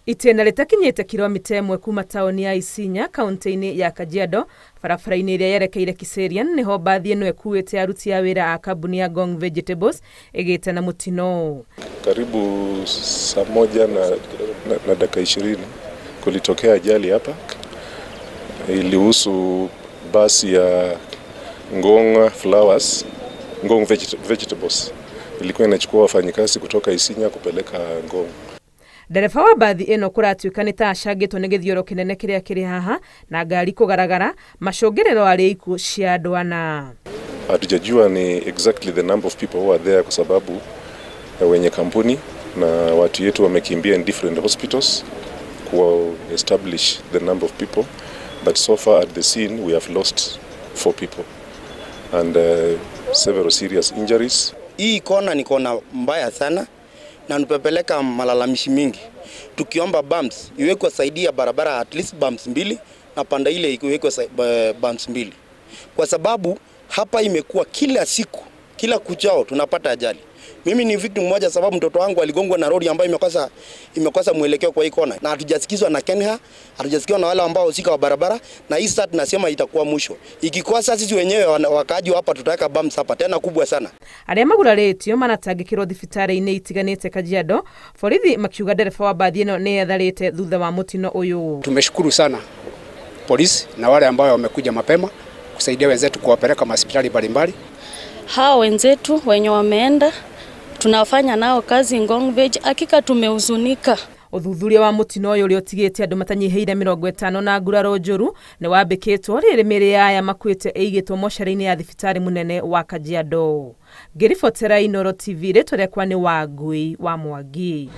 Itĩna rĩtakinyĩte kilomita 1 kuma taũni ya Isinya kaunti-inĩ ya Kajiado barabara-inĩ ĩrĩa yerekeire Kiserian nĩho mbathi ĩno ĩkuĩte aruti a wĩra a kambuni ya Ngong Vegetables ĩgĩte na mũtino. Karibu saa 1 na dakika 20 kulitokea ajali hapa. Ilihusu basi ya Ngong Flowers, Ngong Vegetables. Ilikuwa inachukua wafanyikazi kutoka Isinya kupeleka Ngong. Ndereba wa mbathi ĩno kũratuĩka nĩ ta acangĩtwo nĩ gĩthioro kĩnene kĩrĩa kĩrĩ haha na ngari kũgaragara macũngĩrĩro arĩ ikuũ cia andũ ana. Hatujajua ni exactly the number of people who are there kwa sababu wenye kampuni na watu yetu wamekimbia in different hospitals ku establish the number of people, but so far at the scene we have lost 4 people and several serious injuries. Hii kona ni kona mbaya sana na nipepeleka malalamishi mingi. Tukiomba bumps iwekwe saidi ya barabara, at least bumps 2 na panda ile iwekwe bumps 2. Kwa sababu hapa imekuwa kila siku, kila kuchao tunapata ajali. Mimi ni victim mmoja sababu mtoto wangu aligongwa na lori ambayo imekosa mwelekeo kwa hii kona. Na hatujasikizwa na Kenha, hatujasikizwa na wale ambao husika wa barabara, na hii sasa tunasema itakuwa mwisho. Ikikosa sisi wenyewe wakaaji hapa tutaweka bumps hapa tena kubwa sana. Arĩa magurarĩtio manatangĩkĩrwo thibitarĩ-inĩ itiganĩte Kajiado, borithi makiuga ndereba wa mbathi ĩno nĩ etharĩte thutha wa mũtino ũyũ. Tumeshukuru sana polisi na wale ambao wamekuja mapema kusaidia wenzetu kuwapeleka hospitali mbalimbali. Hao wenzetu wenye wameenda tunafanya nao kazi Ngong Veg, hakika tumehuzunika. Ũthuthuria wa mũtino ũyũ ũrĩa ũtigĩte andũ matanyihĩire 50 na nguraro njũru nĩ wambĩkĩtwo rĩrĩ mĩĩrĩ ya aya makuĩte ĩigĩtwo mocarĩ-inĩ ya thibitarĩ mũnene wa Kajiado. Ngĩribotera Inooro TV, rĩtwa rĩakwa nĩ Wangui wa Mwangi.